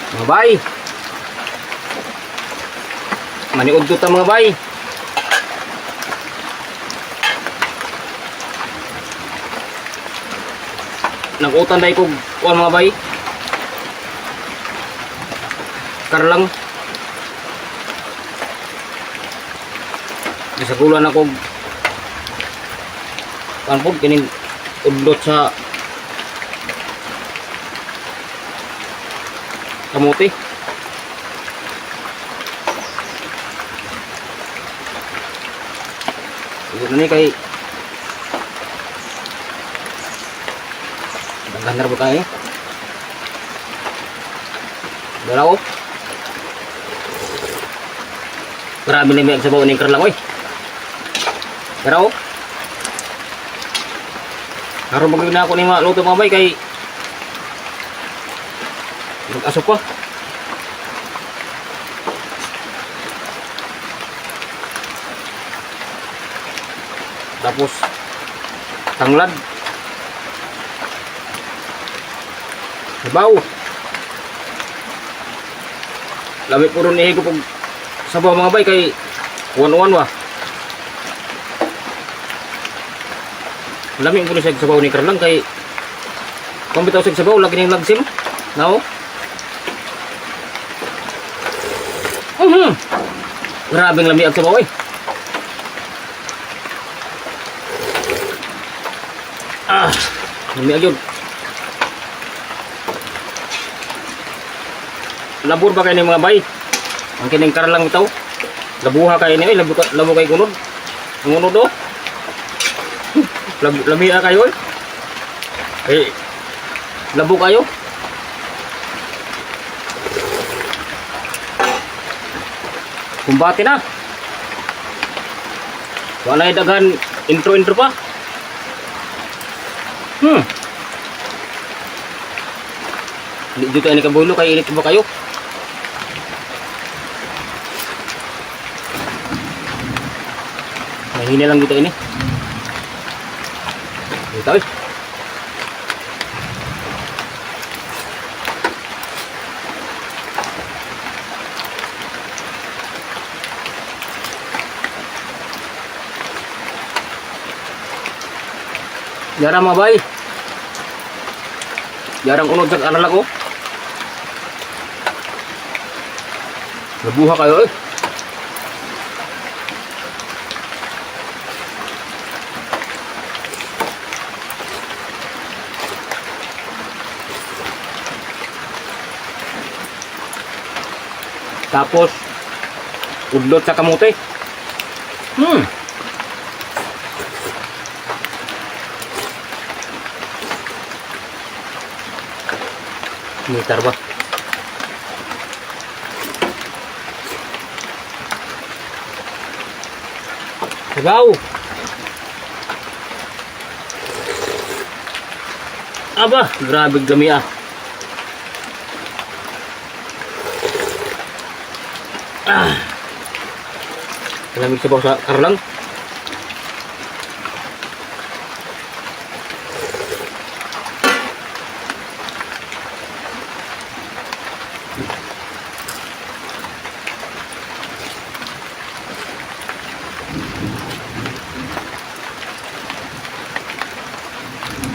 Mga bay. Maniudto ta, mga bay. Nag-utan dahil kog kuan, mga bay. Karlang. Gisagulan ako kuan po kining udlot sa kamote. Igo na ni kay daghan na ba tayo? Dalaw. Grabe na may ang sabaw ning karlang oy. Pero karon magiging na ako ni mga luto, mga bay, kay mag-asok ko. Tapos tanglad. Sabaw. Lami puro ni higop og sabaw, mga bay, kay uwan-uwan wa. Lami po siya sabaw ni Karlang kay kung bitaw sa sabaw lagi ning lagsim. Nao. Grabeng lami ang sabaw eh. Ah, lami gyud. Labor ba kayo ni, mga bay? Ang kining karlang bitaw. Labuha kayo ni, oy, labo, labo kay kunod. Ang unod oh. Lamia kayo eh. Eh, labo kayo. Kumbate na. Wala daghan intro-intro pa. Hindi dito ni kabulo kay init ba kayo? Mahina lang dito ini. Dito eh. Jarang, mga bay. Jarang unod sa kanala ko. Nabuha kayo eh. Tapos, udlot sa kamote. Mitar ba? Sabaw! Aba, grabe gami ah. Ah. Lamig sabaw sa karlang.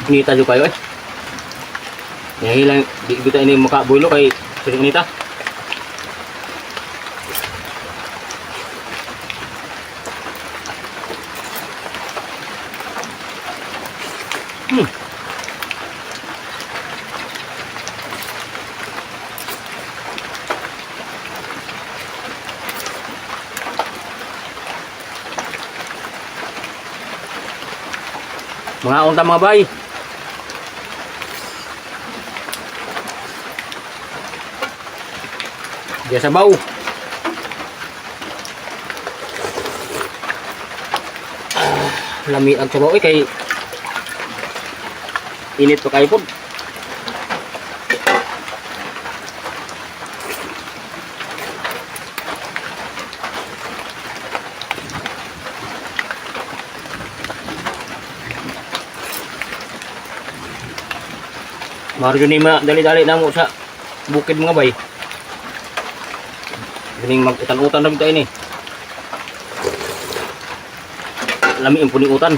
Nita jud kayo eh. Ngayon lang, di kita ini makabulo kay sa nita. Mga unta, mga bay. Diya sabaw. Ah, lami ang sabaw eh kay init pa kayo po. Maro ni ma dali-dali na mo sa bukid, mga bay. Gining mag-utan-utan na bitaw ini. Lami ang puning utan.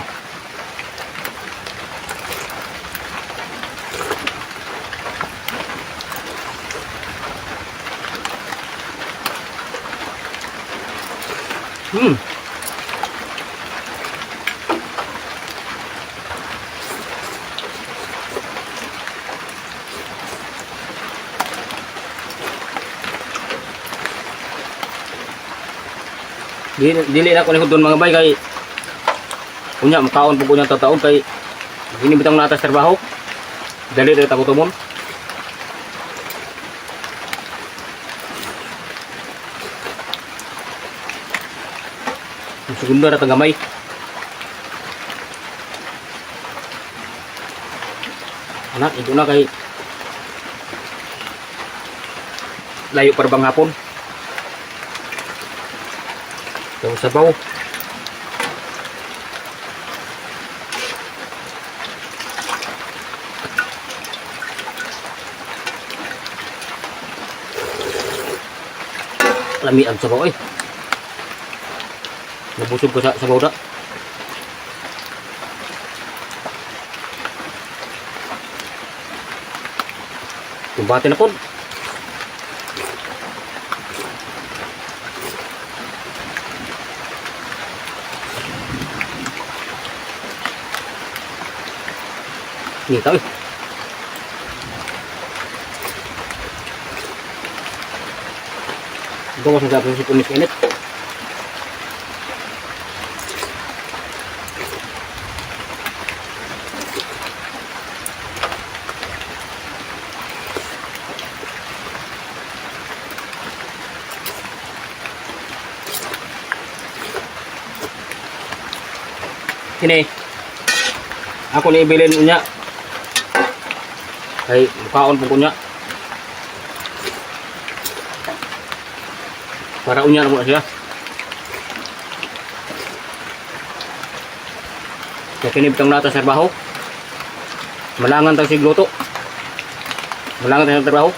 Dili, dili na ko ni hudon, mga bay, kay unya makaon pug unya tataon kay dini bitang nata sa trabaho. Dali ra ta gutomon. Ang segunda ra gamay. Anak, ito na kay layo para bang hapon. Tapos sabaw. Lami ang sabaw eh. Nabusog ko sa sabaw na. Kumbate na po. Nita eh. Gawas na sa kunis init. Kini. Ako ni ibilin unya. Kay mukaon po ko niya. Para unya na mo na siya. Kaya kini bitang nata sa trabaho. Malangan tayo sigluto. Malangan tayo sa trabaho.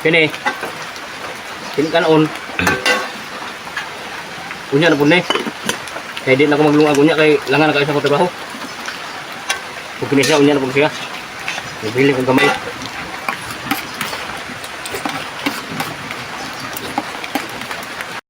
Kini. Kini kanon. Unya na pud ni. Kay di na ako maglungag unya kay langan na kayo sa akong trabaho. Kung kini siya, unya na pud siya. Nabili kong gamay.